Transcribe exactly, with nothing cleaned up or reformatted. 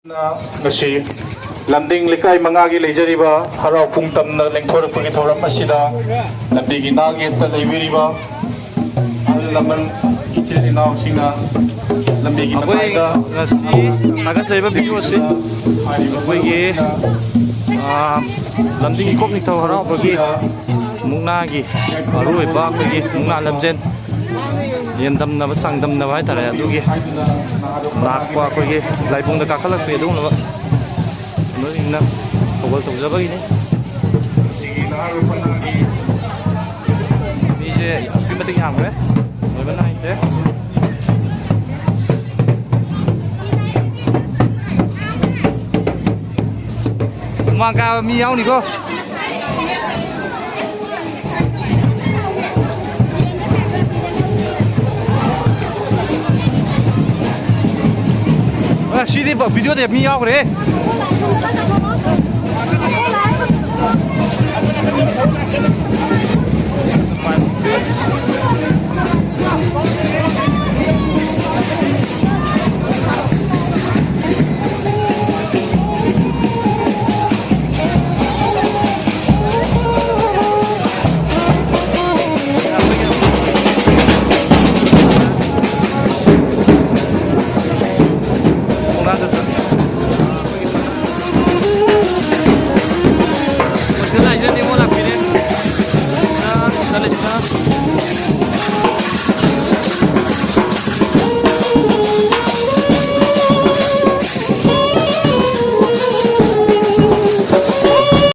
ꯉꯁꯤ ꯂꯝꯗꯤꯡ ꯂꯩꯀꯥꯏ ꯃꯉꯥꯒꯤ ꯂꯩꯖꯔꯤꯕ ꯍꯔꯥꯎ ꯄꯨꯡ ꯇꯝꯅ ꯂꯦꯡꯊꯣꯔꯛꯄꯒꯤ ꯊꯧꯔꯝ ꯑꯁꯤꯗ ꯂꯝꯕꯤꯒꯤ ꯅꯥꯛ ꯌꯦꯠꯇ ꯂꯩꯕꯤꯔꯤꯕ ꯑꯍꯜ ꯂꯃꯟ, ꯏꯆꯤꯜ ꯏꯅꯥꯎꯁꯤꯡꯅ ꯂꯝꯕꯤꯒꯤ ꯑꯩꯈꯣꯏ ꯃꯇꯥꯏꯗ ꯉꯁꯤ ꯊꯥꯒꯠꯆꯔꯤꯕ ꯚꯤꯗꯤꯑꯣ ꯑꯁꯤ ꯍꯥꯏꯔꯤꯕ ꯑꯩꯈꯣꯏꯒꯤ, ꯑꯥ, ꯂꯝꯗꯤꯡ ꯏꯀꯣꯛ ꯅꯤꯡꯊꯧ ꯍꯔꯥꯎꯕꯒꯤ ꯃꯨꯛꯅꯥꯒꯤ ꯃꯔꯨꯑꯣꯏꯕ ꯑꯩꯈꯣꯏꯒꯤ ꯃꯨꯛꯅꯥ ꯂꯝꯖꯦꯟ ꯌꯦꯟꯗꯝꯅꯕ, ꯆꯥꯡꯗꯝꯅꯕ ꯍꯥꯏꯇꯥꯔꯦ, ꯑꯗꯨꯒꯤ ꯂꯥꯛꯄ ꯑꯩꯈꯣꯏꯒꯤ ꯂꯥꯏꯕꯨꯡꯗ ꯀꯥꯈꯠꯂꯛꯄꯒꯤ ꯑꯗꯨꯒꯨꯝꯂꯕ ꯀꯩꯅꯣꯁꯤꯡꯅ ꯊꯧꯒꯜ ꯇꯧꯖꯕꯒꯤꯅꯤ꯫ ꯃꯤꯁꯦ ꯑꯗꯨꯛꯀꯤ ꯃꯇꯤꯛ ꯌꯥꯝꯈ꯭ꯔꯦ, ꯂꯣꯏꯕ ꯅꯥꯏꯗ꯭ꯔꯦ꯫ ꯍꯨꯃꯥꯡ ꯀꯥꯕ ꯃꯤ ꯌꯥꯎꯅꯤꯀꯣ꯫ ꯑ, ꯁꯤꯗꯤ ꯕ-, ꯚꯤꯗꯤꯑꯣꯗ ꯃꯤ ꯌꯥꯎꯈ꯭ꯔꯦ꯫